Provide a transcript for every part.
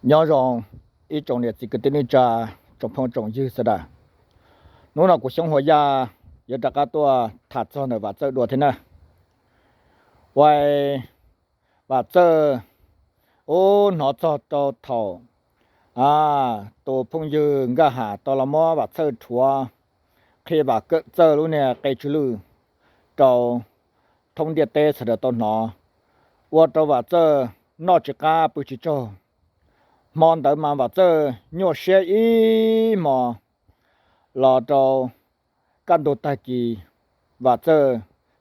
Nyob zoo ib tsoom niam txiv kwv tij neej tsa, tsoom phooj tsoom ywg sawv daws. Hnub no kuv Xyoob Huas Yaj yuav rov qab tuaj tham txog ntawm Vam Txawj dua thiab na. Uas Vam Txawj, ub, hnov txog rau thaum tus phooj ywg Nkaj Ham tau los muab Vam Txawj rhuav, qhia Vam Txawj lub niag qe tsw lwj rau thoob ntiaj teb sawv daws tau hnov, ua rau Vam Txawj noj tsis qab pw tsis tsaug. Hmo ntawd mas Vam Txawj nyuaj siab ib hmo los rau kaj ntug tag kis. Vam Txawj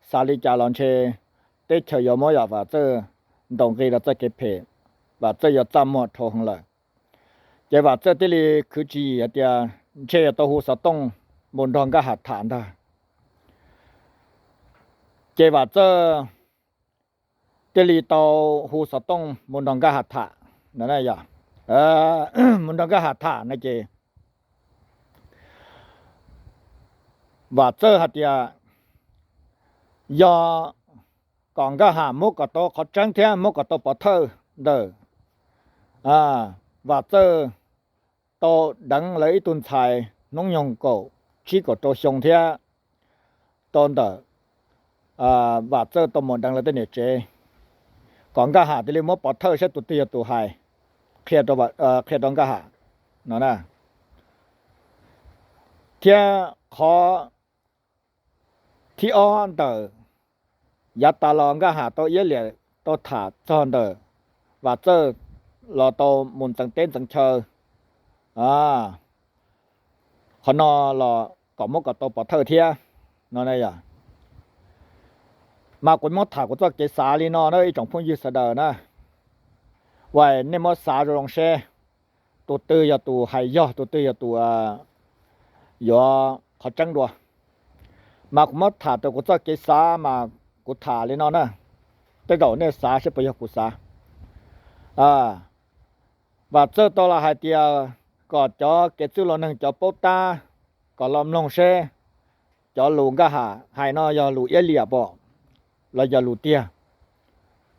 xav li cas los ntshe teb chaws yuav muab yam Vam Txawj ntaus nqi rau txoj kev phem, Vam Txawj yuav txaj muag dhau heev lawm. Ces Vam Txawj thiaj li khwv tswv yim hais tias ntshe yuav tau hu xov tooj mus nrog Nkaj Ham tham ntag. Ces Vam Txawj thiaj li tau hu xov tooj mus nrog Nkaj Ham tham no. Mus nrog Nkaj Ham tham no ces Vam Txawj hais tias yog kom Nkaj Ham muab kom tau qhov tseeb thiab muab kom tau pov thawj ntawm Vam Txawj tau deev lawv ib tug ntxhais hnub nyoog kaum tsib kaum rau xyoo thiab tau ntawm Vam Txawj tau mus deev lawv tej niam tsev, kom Nkaj Ham thiaj li muab pov thawj saib tus twg yog tus hais qhia rau Nkaj Ham no na. Thiab qhov thib ob ntawm yav tas los Nkaj Ham tau iab liam tau tham txog ntawm Vam Txawj los tau mus ntxeev teb ntxeev chaw, qhov no los kom muab kom tau pov thawj thiab no. Mas kuv muab tham kuv txoj kev xav li no na ib tsoom phooj ywg sawv daws na, uas nej muab xav zoo zoo seb tus twg yog tus hais yog, tus twg yog tus yuav qhov tseeb dua. Mas kuv muab tham rau kuv txoj kev xav mas kuv tham li no na, tej zaum nej xav seb puas yog kuv xav. Vam Txawj tau los hais tias kom cov kev txwj laus neeg cov paub tab kom los mloog seb cov lus Nkaj Ham hais no yog lus iab liam pom los yog lus tiag.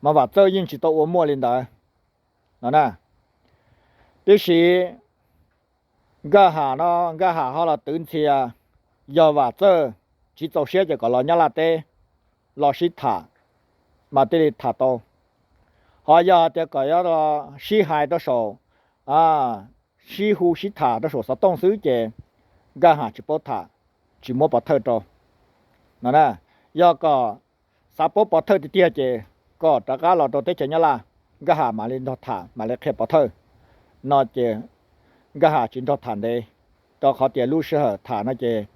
Mas Vam Txawj yeej tsis tau ua muaj li ntawd no na. Tiam sis Nkaj Ham no, Nkaj Ham ho los twv ntxhias, yog Vam Txawj tsis txaus siab ces kom los Nyab Laj teb los sib tham, mas thiaj li tham tau. Ho yog tias kom yuav los sib hais rau saum, sib hu sib tham rau saum xov tooj xwb ces Nkaj Ham tsis paub tham, tsis muab pov thawj rau no. Yog kom xav paub pov thawj tiag tiag ces kom rov qab los rau teb chaws Nyab Laj, Nkaj Ham mam li nrog tham mam li qhia pov thawj no ces Nkaj Ham tsis nrog tham ntev, rau qhov tias lub sij hawm tham no ces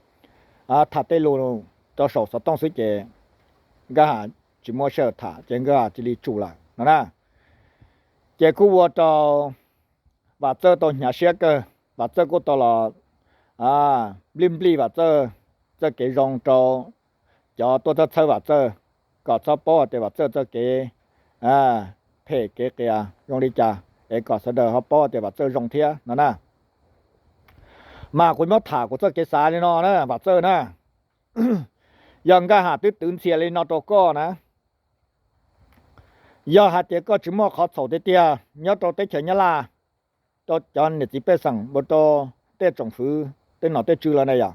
tham tej lus rau saum xov tooj xwb ces Nkaj Ham tsis muaj sij hawm tham ces Nkaj Ham cia li tsum lawm no na. Ces kuj ua rau Vam Txawj tau hnyav siab kawg, Vam Txawj kuj tau los nplij nplij Vam Txawj txoj kev zoo rau cov tuaj txhawb txhawb Vam Txawj, kom txhob paub hais tias Vam Txawj txoj kev phem kev qias zoo li cas es kom sawv daws ho paub hais tias Vam Txawj zoo thiab no na. Mas kuv muab tham kuv txoj kev xav li no na Vam Txawj na, yog Nkaj Ham twb twv ntxhias li no rau koj na, yog hais tias koj tsis muaj qhov txhaum tiag tiag nyob rau teb chaws Nyab Laj, rau cov niam txiv pej xeem mus rau tej tsoom fwv tej nom tej tswv lawm na yom,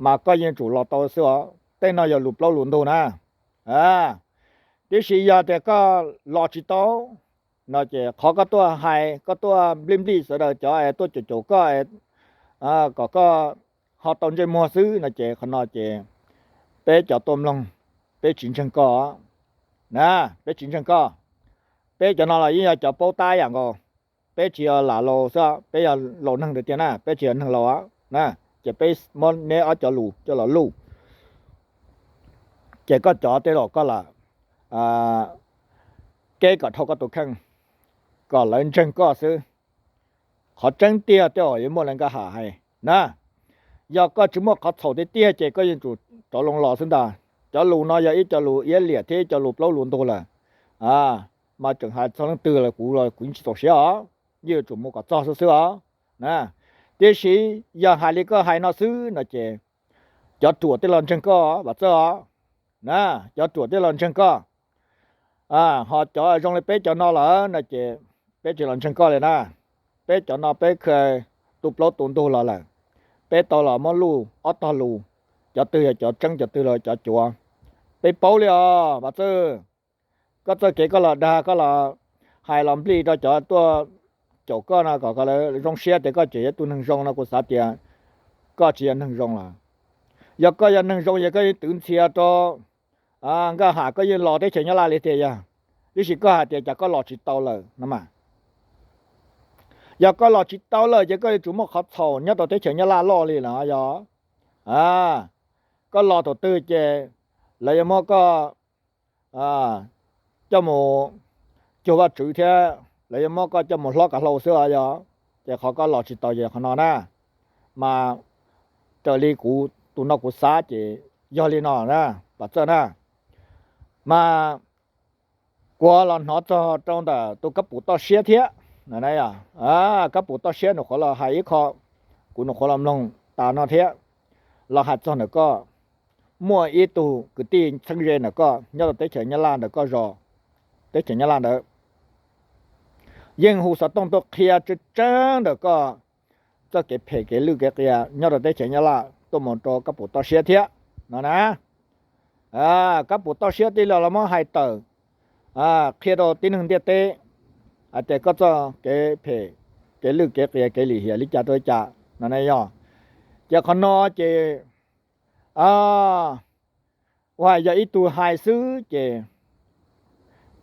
mas koj yeej tsum los tau xwb os. Tej no yog lus plaub lus ntug na. Tiam sis yog tias koj los tsis tau no ces qhov koj tuaj hais, koj tuaj nplij nplij sawv daws cov es tuaj caum caum koj kom koj ho tau ntsej muag xwb no ces qhov no ces peb cov tuaj mloog, peb tsis ntseeg koj na, peb tsis ntseeg koj. Peb cov no los yeej yog cov paub tab yam nkaus, peb tsis yog lam laus xwb, peb yog laus neeg tiag tiag na, peb tsis yog neeg laus na, ces peb muab neb ob cov lus coj los luj, ces koj cov tej laus koj lam keb kom dhau koj tus kheej, kom lawv ntseeg koj xwb. Qhov tseeb tiag tej zaum yuav muaj li Nkaj Ham hais na. Yog koj tsis muaj qhov txhaum tiag tiag ces koj yeej tsum rov loo los xwb ntag. Cov lus no yog ib co lus iab liam thiab ib co lus plaub lus ntug lawm, mas tseem hais txog leej twg los kuv los kuv yeej tsis txaus siab os, yeej yuav tsum mus kom txog xwb xwb os na. Tiam sis yog hais li koj hais no xwb no ces cov ruam tej los ntseeg koj Vam Txawj os na, cov ruam tej los ntseeg koj. Ho cov zoo li peb cov no lawm no ces peb tsis los ntseeg koj li na. Peb cov no peb kha tu plaub tu ntug los lawm, peb tau los muab luj ob tog lus, cov twg yog cov tseeb cov twg los cov cuav, peb paub li os Vam Txawj. Koj txoj kev koj los dag koj los hais los nplij rau cov tuaj caum koj no kom lawv zoo siab tias koj tseem yog tus neeg zoo no kuv xav tias koj tsis yog neeg zoo lawm. Yog koj yog neeg zoo yog koj yeej twv ntxhias rau Nkaj Ham koj yeej los teb chaws Nyab Laj li tiag yog, tiam sis koj hais tias cas koj los tsis tau lawm no mas. Yog koj los tsis tau lawm ces koj yuav tsum muaj qhov txhaum nyob rau teb chaws Nyab Laj loj li los yog. Koj los thaum twg ces lawv yuav muab koj coj mus cuag Vajtswv thiab lawv yuav muab koj coj mus hlob kav hlau xwb os yog. Ces qhov koj los tsis tau ces qhov no na, mas raws li kuv tus no kuv xav ces yog li no na, Vam Txawj na. Mas kuv los hnov txog rau ntawm tus kab pum toj siab thiab, kab pum toj siab nws qhuav los hais ib qho, kuv nws qhuav los mloog tas no thiab, los hais txog ntawm koj, muaj ib tug kwv tij txheeb ze ntawm koj nyob rau teb chaws Nyab Laj ntawm koj zos, teb chaws Nyab Laj ntawd, yeej hu xov tooj tuaj qhia tseeb tseeb ntawm koj txoj kev phem kev lwj kev qias nyob rau teb chaws Nyab Laj tuaj mus rau kab pum toj siab thiab no na. Kab pum toj siab tij li los muab hais tawm qhia rau tib neeg ntiaj teb hais tias koj txoj kev phem kev lwj kev qias kev lim hiam li cas rau li cas no na yog. Ces qhov no ces ua yog ib tug hais xwb ces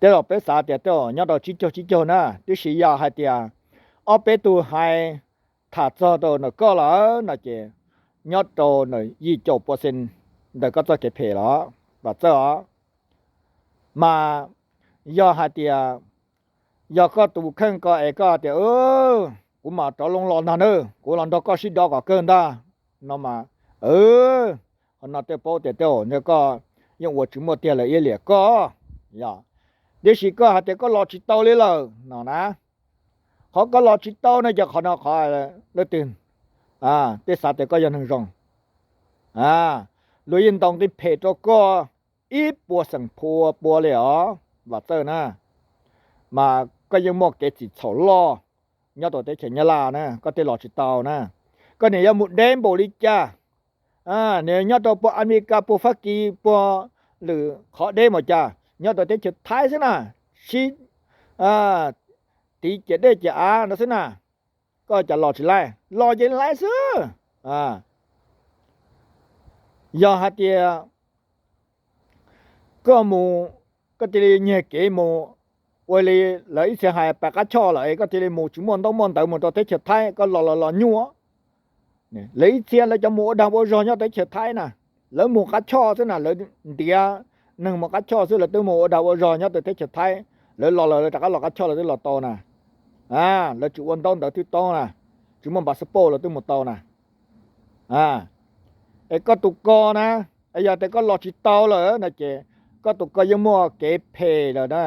tej zaum peb xav tias tej zaum nyob rau tsib caug tsib caug na, tiam sis yog hais tias ob peb tug hais tham txog rau ntawm koj lawm no ces nyob rau ntawm yim caum pua xees ntawm koj txoj kev phem los Vam Txawj os. Mas yog hais tias yog koj tus kheej ko es koj tias kuv mam rov loo los ntag na, kuv los nrog koj sib do kom kawg ntag no mas, qhov no tej paub tias tej zaum koj yeej ua tsis muaj tiag lawm ib liam koj. Yog, tiam sis koj hais tias koj los tsis tau li lawm no na. Qhov koj los tsis tau no ces qhov no qhov leej twg tej xav tias koj yog neeg zoo, luag yeej ntaus nqi phem rau koj ib puas xeem pua pua li os Vam Txawj na. Mas koj yeej muaj kev txim txhaum loj nyob rau teb chaws Nyab Laj na, koj thiaj los tsis tau na. Koj niam yuav mus deb npaum li cas, nws nyob rau puag Amelikas puag Fab Kis puag lwm qhov deb npaum cas nyob rau teb chaws Thaib xwb na, sib tiv ciam dej ciam av no xwb na, koj cas los tsis laib, los ces laib xwb. Yog hais tias koj mus, koj cia li nyiag kev mus, ua li lawv ib txhia hais pais qab choj lawm es koj cia li mus tsis muaj ntaub muaj ntawv mus rau teb chaws Thaib, koj los los los nyuaj. Lawv ib txhia lawv cov mus ua dag ua zog nyob teb chaws Thaib na, lawv mus qab choj xwb na, lawv ntiav neeg mus qab choj xwb, lawv twb mus ua dag ua zog nyob rau teb chaws Thaib, lawv los lawm lawv rov qab los qab choj lawv twb los tau na. Lawv tsis ua ntaub ntawv twb tau na, tsis muaj npas xab poj lawv twb mus tau na. Es koj tus ko na, yog tias koj los tsis tau lawm no ces koj tus ko yeej muaj kev phem lawm na.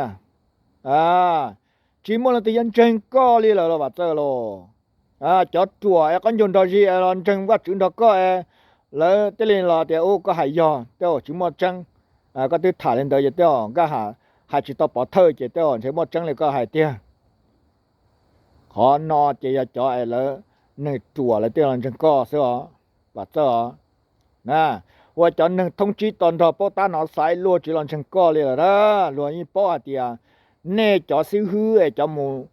Tsis muaj leej twg yuav ntseeg koj li lawm los Vam Txawj los. Cov ruam es qab ncaug nrog zig los ntseeg Vajtswv nrog koj, lawv thiaj li los tias u koj hais yog, tej zaum tsis muaj tseeb. Koj twb tham li ntawd ces tej zaum Nkaj Ham hais tsis tau pov thawj ces tej zaum ntshe muaj tseeb li koj hais tiag. Qhov no ces yog cov es lawv neeg ruam lawv thiaj los ntseeg koj xwb os, Vam Txawj os. Na, ua cov neeg thoob tsib to nrog paub tab nov xaiv luag tsis los ntseeg koj li lawm na. Luag yeej paub hais tias nej cov xib hwb es cov mus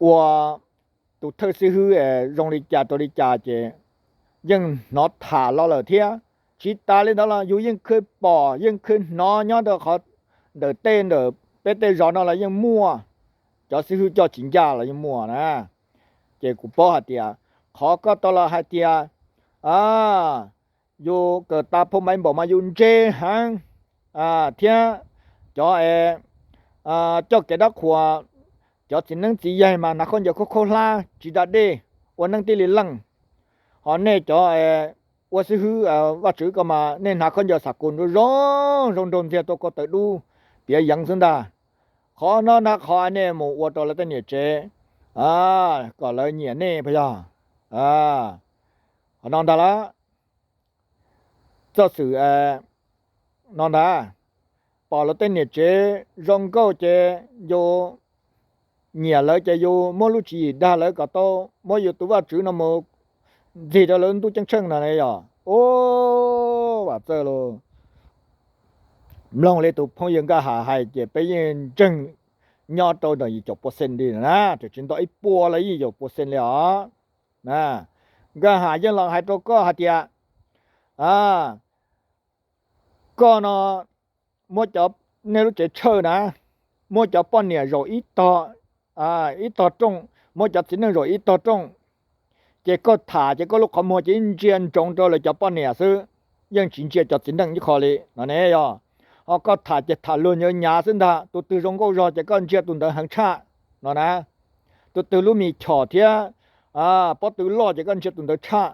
ua tus thawj xib hwb es zoo li cas rau li cas ces yeej hnov tham los lawm thiab. Tsis tas li ntawd los yus yeej khawj pom yeej khawj hnov nyob rau qhov ntawm tej ntawm peb tej zos no los yeej muaj, cov xib hwb coj tsis ncaj los yeej muaj na. Ces kuv paub hais tias qhov koj tau los hais tias yus kawm tas phau Maiv Npaum mas yus ntse heev thiab cov es coj kev dab qhuas, cov txiv neeb txiv yaig mas hnav khaub ncaws khaub khaub hlab tsis da dej, ua neeb tib li leej. Ho nej cov ua xib hwb Vajtswv ko mas nej hnav khaub ncaws xam kus nruab zoo zoo nraug ntxiag tua kua tawv dub piav yeev xwb ntag. Qhov no na qhov nej mus ua rau lawv tej niam tsev kom lawv nyiam nej puas yog? Qhov no ntag lauj. Txoj xwm no ntag, pom lawv tej niam tsev zoo nkauj ces yus nyiam lawv ces yus muab lub tswv yim dag lawv kom tau muab yus tus Vajtswv no mus ntxig rau lawv ntuj ceeb tsheej no ne yog. Ua, Vam Txawj lauj, mloog li tus phooj ywg Nkaj Ham hais ces peb yeej ntseeg nyob rau ntawm yim caum pua xees li na, tsis nto ib puas los yeej yim caum pua xees li os. Nkaj Ham yeej los hais rau koj hais tias, koj no muab cov, nej lub tsev church na, muab cov poj niam zaum ib tog, ib tog rooj, muab cov txiv neej zaum ib tog rooj, ces koj tham ces koj lub qhov muag ces ntsia ntsoov rau lawv cov poj niam xwb, yeej tsis ntsia cov txiv neej ib qho li no ne yog. Ho koj tham ces tham luag nyav nyav xwb ntag, tus twg zoo nkauj zog ces koj ntsia tus ntawd heev tshaj no na. Tus twg lub mis chom thiab pob tw loj ces koj ntsia tus ntawd tshaj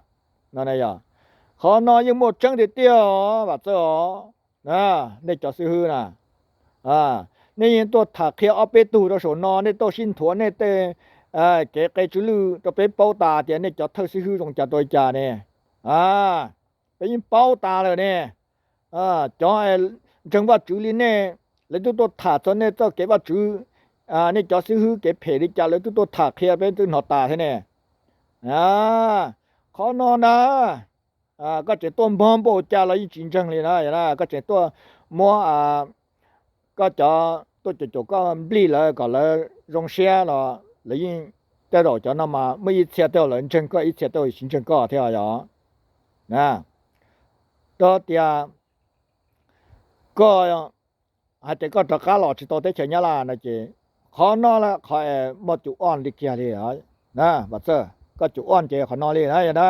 no na yog. Qhov no yeej muaj tseeb tiag tiag os Vam Txawj os. Nej cov xib hwb na, nej yeej tuaj tham qhia ob peb tug rau saum no, nej tuaj sib nthuav nej tej kev qe tsw lwj rau peb paub tas tias nej cov thawj xib hwb zoo cas rau li cas ne. Peb yeej paub tas lawm ne. Cov ntseeg Vajtswv li nej, lawv twb tuaj tham txog nej txoj kev Vajtswv, nej cov xib hwb kev phem li cas lawv twb tuaj tham qhia peb twb hnov tas thiab ne. Qhov no na, koj tseem tuaj npog npaum cas los yeej tsis ntseeg li na, koj tseem tuaj muab koj cov tuaj caum caum koj nplij lawv kom lawv zoo siab los lawv yeej, tej zaum cov no mas muaj ib txhia tej zaum lawv ntseeg koj, ib txhia tej zaum tsis ntseeg koj thiab yog. Rau tias koj hais tias koj rov qab los tsis tau teb chaws Nyab Laj no ces qhov no lawm qhov es muaj cus ob li kiag li. Vam Txawj, koj cus ob ces qhov no li na yog na.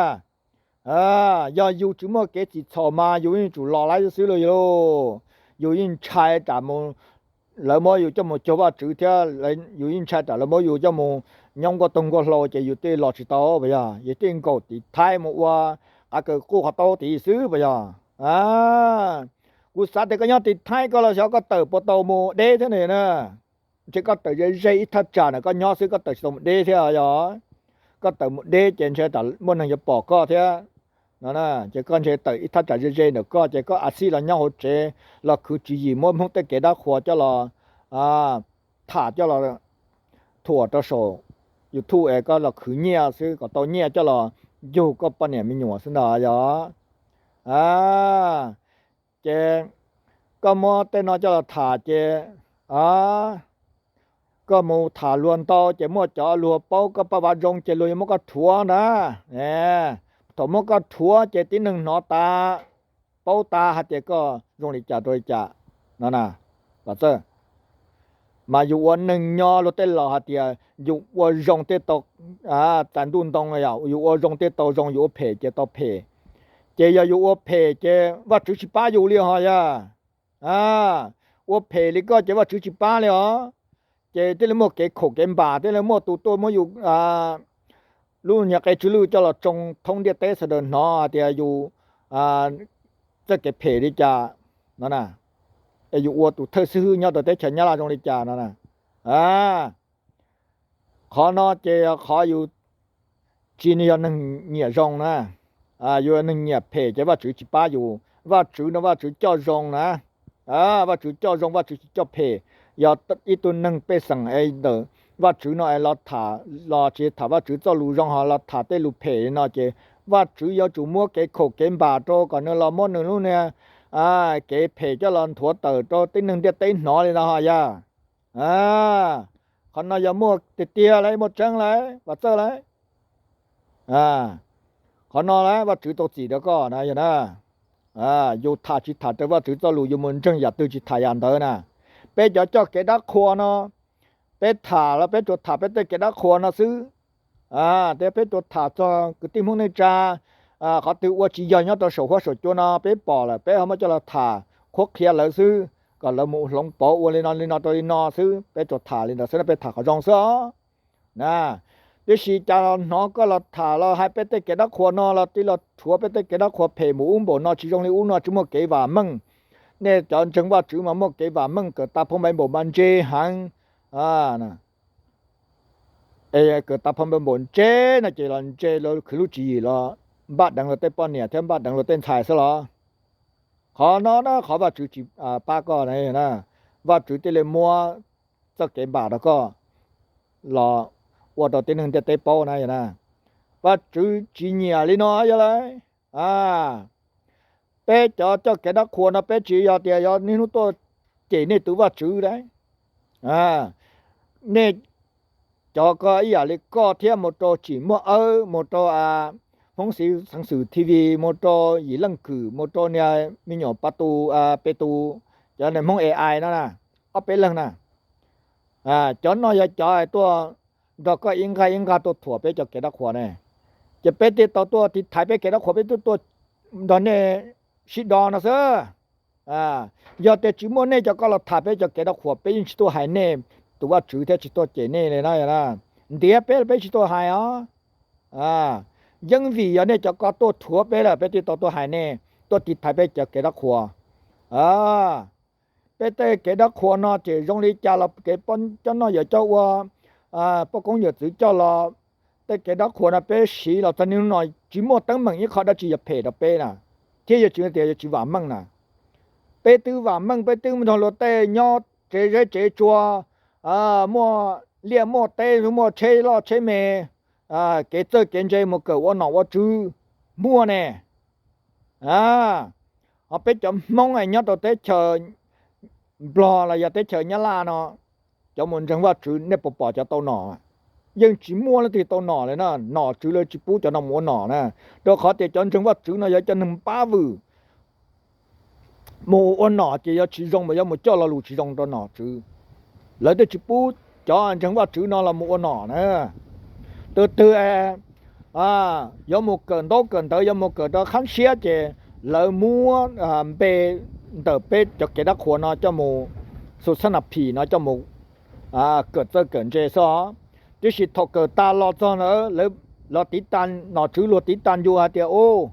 Yog yus tsis muaj kev txim txhaum mas yus yeej tsum los lawm xwb lauj. Yus yeej ntshai tsam mus, lawv muab yus coj mus cuag Vajtswv thiab, yus yeej ntshai tsam lawv muab yus coj mus nyob nkuaj toog nkuaj hlau ces yus thiaj los tsis tau puas yog? Yus thiaj nkaum tim Thaib mus ua qav kaws quj qhov taub tid xwb puas yog? Kuv xav tias koj nyob tim Thaib koj los xyov koj tawm puas tau mus deb thiab ne na. Ntshe koj tawm ze ze ib thaj tsam na koj nyob xwb, koj tawm tsis tau mus deb thiab yog. Koj tawm mus deb ces ntshe muaj neeg yuav pom koj thiab no. Ces koj ntshe tawm ib thaj tsam ze ze ntawm koj ces koj a xij los nyob hauv tsev los khwv tswv yim muab Hmoob tej kev dab qhuas coj los tham coj los thuam rau saum YouTube es koj los khwv nyiaj xwb kom tau nyiaj coj los yug koj poj niam me nyuam xwb ntag yog. Ces koj muab tej no coj los tham ces koj mus tham luag ntau ces muaj cov luag paub koj paj vav zoo ces luag yuav muab koj rhuav ntag. Thaum muab koj rhuav ces tib neeg hnov tas, paub tas hais tias koj zoo li cas rau li cas no na. Mas yus ua neeg nyob luag tej laus hais tias yus ua zoo thiaj tau txais ntuj ntoo, yus ua zoo thiaj tau zoo, yus ua phem ces tau phem. Ces yog yus ua phem ces Vajtswv tsis pab yus li ho yog. Ua phem li koj ces Vajtswv tsis pab li os. Ces thiaj li muaj kev khaum kev npam, thiaj li muaj tus tuaj muab yus lub nyuag qe tsw lwj coj los tsoo thoob ntiaj teb sawv daws hnov hais tias yus txoj kev phem li cas no na, es yus ua tus thawj xib hwb nyob rau teb chaws Nyab Laj zoo li cas no na. Qhov no ces qhov yus tsis yog neeg nyiam zoo na, yus neeg nyiam phem ces Vajtswv tsis pab yus. Vajtswv no Vajtswv coj zoo na, Vajtswv coj zoo, Vajtswv tsis coj phem. Yog ib tug neeg pej xeem es ntawm Vajtswv no es los tham, los tsis tham Vajtswv txoj lus zoo ho los tham tej lus phem li no ces Vajtswv yuav tsum muab kev khaum kev npam rau kom nws los muab nws lub niag kev phem coj los nthuav tawm rau tib neeg ntiaj teb hnov li no ho yog. Qhov no yog muaj tiag tiag lauj, muaj tseeb lauj, Vam Txawj lauj. Qhov no lauj Vajtswv tau txim rau koj na yog na. Yus tham tsis tham raws Vajtswv txoj lus, yus mus ntseeg yam twg tsis tham yam ntawd na. Peb cov coj kev dab qhuas no, peb tham los peb tsuas tham peb tej kev dab qhuas no xwb. Tias peb tsuas tham txog kwv tij Hmoob neej tsa, qhov twg ua tsis yog nyob rau saum huab saum cua no peb pom lawm peb ho muab coj los tham qhuab qhia lawv xwb, kom lawv mus hloov pauv ua li no li no rau li no xwb, peb tsuas tham li ntawd xwb na, peb tham qhov zoo xwb os. Na, tiam sis cas los hnov koj los tham los hais peb tej kev dab qhuas no los tij los rhuav peb tej kev dab qhuas phem mus ub npaum no, tsis zoo li ub no, tsis muaj kev vam meej. Nej cov ntseeg Vajtswv mas muaj kev vam meej kawm tag phoo npaum mas ntse heev. Kawm tag phoo npaum ntse no ces los ntse, los khwv lub tswv yim los npaj deev luag tej poj niam thiab npaj deev luag tej ntxhais xwb los. Qhov no na qhov Vajtswv tsis pab koj na. Vajtswv thiaj li muab txoj kev npam rau koj. los ua rau tib neeg ntiaj teb paub na yog na. Vajtswv tsis nyiam li no yog lawm. Peb cov coj kev dab qhuas no peb tsis yog tias yog niaj hnub tuaj cem nej tus Vajtswv lawm. Nej cov ko ib yam li koj thiab mus rau Tsim Muaj Awb, mus rau Hmoob Xeev Xwm T V, mus rau Yim Leej Kwm, mus rau niag me nyuam Pab Tu, Pe Tu, cov niag Hmoob A I no na, ob peb leeg na. Cov no yog cov tuaj nrog koj ib nqag ib nqag tuaj thuam peb cov kev dab qhuas ne. Ces peb thiaj tau tuaj tiv thaiv peb kev dab qhuas, peb twb tuaj nrog nej sib do no xwb. Yog tias tsis muaj nej cov ko los tham peb cov kev dab qhuas, peb yeej tsis tuaj hais nej tus Vajtswv thiab tsis tuaj cem nej li na. Ntiav peb los peb tsis tuaj hais os. Yeej vim yog nej cov ko tuaj thuam peb lawm peb thiaj tau tuaj hais nej, tuaj tiv thaiv peb cov kev dab qhuas. Peb tej kev dab qhuas no ces zoo li cas los kev poj cov noj yawm coj ua, poj koob yawm txwv coj los, tej kev dab qhuas no peb siv los txog niaj hnub no tsis muaj teeb meem ib qho dab tsi yuav phem rau peb na, thiab yuav tsis tias yuav tsis vam meej na. Peb twb vam meej, peb twb nrog luag tej nyob tsev zeb tsev tsua, muaj liaj muaj teb, muaj tsheb loj tsheb me, kev txawj kev ntse mus kawm ua nom ua tswv, muaj ne. Ho peb cov Hmoob nyob rau teb chaws Nplog los yog teb chaws Nyab Laj no, cov mus ntseeg Vajtswv nej puas pom cov tau nom? Yeej tsis muaj leej twg tau nom li na, nom tswv lawv tsis pub cov no mus ua nom na. Rau qhov tias cov ntseeg Vajtswv no yog cov neeg npab vwm, mus ua nom ces yuav tsis zoo, mas yuav mus coj lo lus tsis zoo rau nom tswv. Lawv twb tsis pub cov ntseeg Vajtswv no los mus ua nom na. Tus twg yuav mus kawm ntaub kawm ntawv, yuav mus kawm rau qhab siab ces lawv muab npe ntawm peb cov kev dab qhuas no coj mus, xu xab nas phim no coj mus kawm txawj kawm ntse xwb os. Tiam sis thaum kawm tas los txog ntawd lawv los tiv tas, nom tswv luag tiv tas ncu hais tias, u,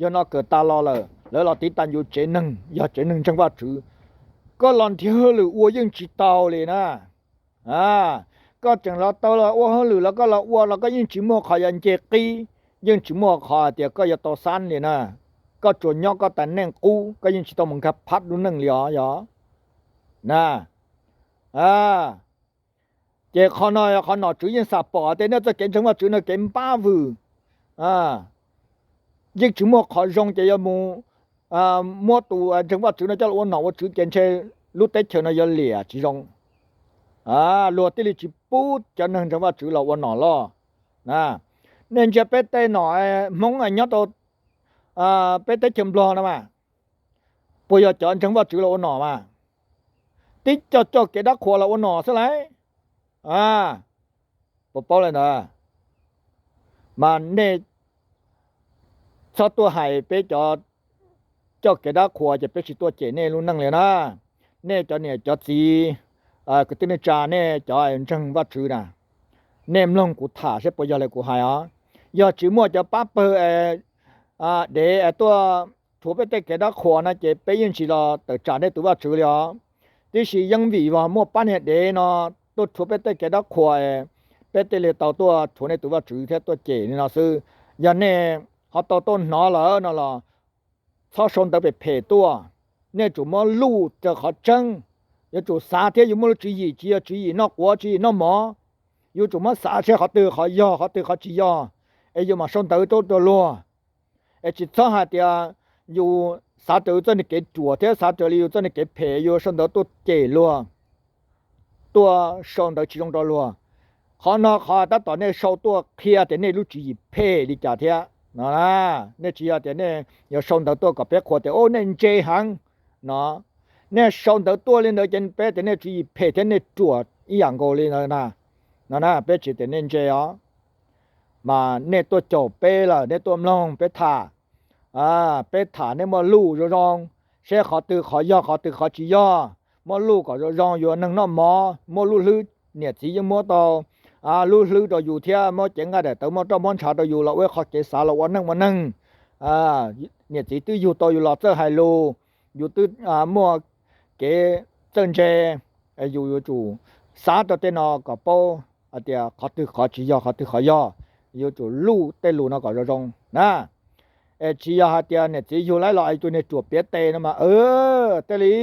yog no kawm tas los lawm, lawv los tiv tas ncu tsev neeg yog tsev neeg ntseeg Vajtswv, koj los nrhiav hauj lwm ua yeej tsis tau li na. Koj tseem los tau los ua hauj lwm los koj los ua los koj yeej tsis muaj qhov yuav nce qib, yeej tsis muaj qhov hais tias koj yuav tau xab li na. Koj tsuas nyob koj tas neej qub, koj yeej tsis tau mus nkag phab lub neej li os yog na. Ces qhov no yog qhov nom tswv yeej xam pom tias nej txoj kev ntseeg Vajtswv no kev npab vwm, yeej tsis muaj qhov zoo ces yuav mus muab tus ntseeg Vajtswv no coj los ua nom ua tswv ces ntshe lub teb chaws no yuav liam tsis zoo. Luag thiaj li tsis pub cov neeg ntseeg Vajtswv los ua nom loj. Nej ntsia peb tej nom Hmoob nyob rau peb teb chaws Nplog no mas, puas yog cov ntseeg Vajtswv los ua nom mas? Tib co coj kev dab qhuas los ua nom xwb lauj. Puas paub li ntawd? Mas nej txhob tuaj hais peb cov coj kev dab qhuas ces peb tsis tuaj cem nej lub neej li na. Nej cov niam cov txiv, kwv tij neej tsa, nej cov ntseeg Vajtswv na, nej mloog kuv tham seb puas yog li kuv hais os. Yog tsis muaj cov pab pawg dev tuaj rhuav peb tej kev dab qhuas no ces peb yeej tsis los tawm tsam nej tus Vajtswv li os. Tiam sis yeej vim yog muaj pab niag dev no tuaj rhuav peb tej kev dab qhuas, peb thiaj li tau tuaj rhuav nej tus Vajtswv thiab tuaj cem li no xwb. Yog nej ho tau tuaj hnov lawm no los txhob sau ntawv phem phem tuaj. Nej tsum muab luj raws qhov tseeb, yuav tsum xav thiab yus muaj lub tswv yim, tsis yog tswv yim noj quav tswv yim noj mov. Yus tsum muab xav seb qhov twg qhov yog, qhov twg qhov tsis yog, es yus mam sau ntawv tuaj rau luag. Es tsis txhob hais tias yus xav raws yus txoj niag kev ruam thiab xav raws li yus txoj niag kev phem yus sau ntawv tuaj cem luag, tuaj sau ntawv tsis zoo rau luag. Qhov no qhov tab tom nej sau tuaj qhia tias nej lub tswv yim phem li cas thiab no. Nej tsis yog tias nej yuav sau ntawv tuaj kom peb qhuas tias, u, nej ntse heev no. Nej sau ntawv tuaj li ntawd ces peb tias nej tswv yim phem thiab nej ruam ib yam nkaus li ntawd na. No na, peb tsis tias nej ntse os, mas nej tuaj caum peb lawm, nej tuaj mloog peb tham. Peb tham nej muab luj zoo zoo, seb qhov twg qhov yog qhov twg qhov tsis yog, muab luj kom zoo zoo, yus neeg noj mov muaj lub hlwb, niam txiv yeej muab tau lub hlwb rau yus thiab muab cev nqaij daim tawv muab roj muab ntshav rau yus los ua ib qho kev xav los ua neej ua neeg. Niam txiv twb yug tau yus los txawj hais lus, yus twb muaj kev txawj ntse, yus yuav tsum xav rau tej no kom paub hais tias qhov twg qhov tsis yog, qhov twg qhov yog, yuav tsum luj tej lus no kom zoo zoo na. Es tsis yog hais tias niam txiv yug laib los es tus niag ruam piav tes no mas, tej li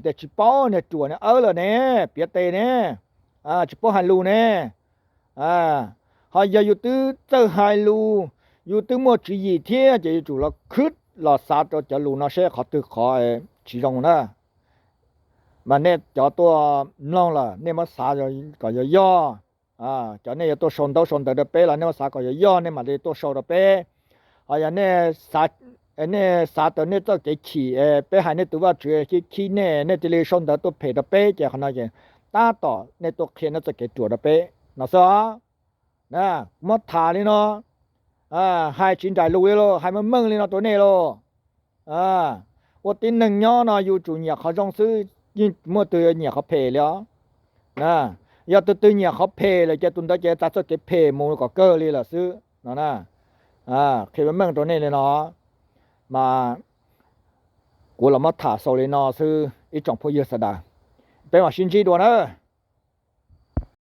tias tsis paub, niag ruam niag awb lawm ne, piav tes ne, tsis paub hais lus ne. Ho yog yus twb txawj hais lus, yus twb muaj tswv yim thiab ces yuav tsum los khwv los xav rau cov lus no seb qhov twg qhov tsis zoo na. Mas nej cov tuaj mloog lawm nej muab xav kom yog yog. Cov nej yuav tuaj sau ntaub sau ntawv rau peb los nej muab xav kom yog yog nej mam li tuaj sau rau peb. Ho yog nej xav tau nej txoj kev chim, peb hais nej tus vaj tswv khib khib nej, nej cia li sau ntawv tuaj phem rau peb ces qhov no ces tab tom nej tuaj qhia nej txoj kev ruam rau peb no xwb os. Muab tham li no, hais tsis nraim lus li lauj, hais meej meej li no rau nej lauj. Ua tib neeg nyob no yus tsum nyiam qhov zoo xwb, yeej muaj twg nyiam qhov phem li os. Yog tus twg nyiam qhov phem lawm ces tus ntawd ces txav txoj kev phem mus kom kawg li lawm xwb no. Qhia meej meej rau nej li no, mas kuv los muab tham xaus li no xwb ib tsoom phooj ywg sawv daws, peb mam sib ntsib dua na.